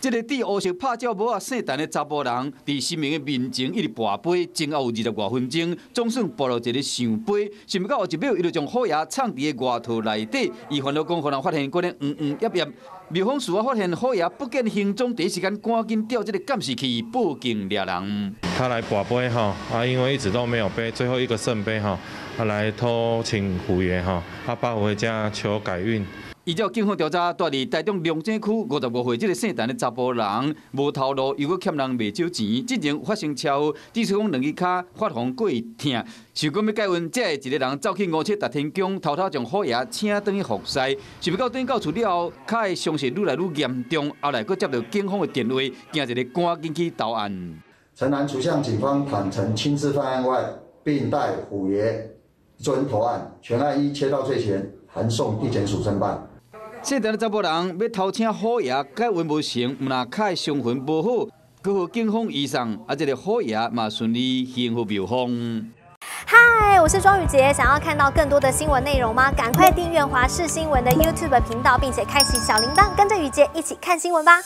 這个戴烏色拍鳥帽仔姓陳的查埔人，佇神明的面前一直跋杯，前後有20外分鐘，總算跋落一个聖杯。想袂到後一秒，伊就將虎爺藏佇个外套內底。伊煩惱講，予人發現，閣咧黃黃燁燁。廟方事後發現虎爺不見行蹤，第一時間趕緊調這个監視器報警掠人。他來跋杯吼，啊，因為一直都沒有杯，最後一個聖杯吼，啊來偷請虎爺吼，啊抱回家求改運。依照警方調查，住佇台中龍井區55歲這个姓陳的查埔人，無頭路，又閣欠人袂少錢，之前發生車禍，只是講兩支跤發紅過疼，想講欲改運，才會一个人走去五尺大天宮，偷偷將虎爺請轉去服侍。想袂到轉到厝了後，跤的傷勢愈來愈嚴重，後來閣接到警方的電話，驚一个趕緊去投案。陳男除向警方坦承親自犯案外，並帶虎爺尊投案，全案依竊盜罪嫌，函送地檢署偵辦。姓陳的查埔人欲偷請虎爺改運無成，毋但跤的傷痕無好，閣予警方移送，啊，這个虎爺嘛順利還予廟方。嗨，我是莊宇傑，想要看到更多的新聞內容嗎？趕快訂閱華視新聞的 YouTube 頻道，並且開啟小鈴鐺，跟着宇傑一起看新聞吧。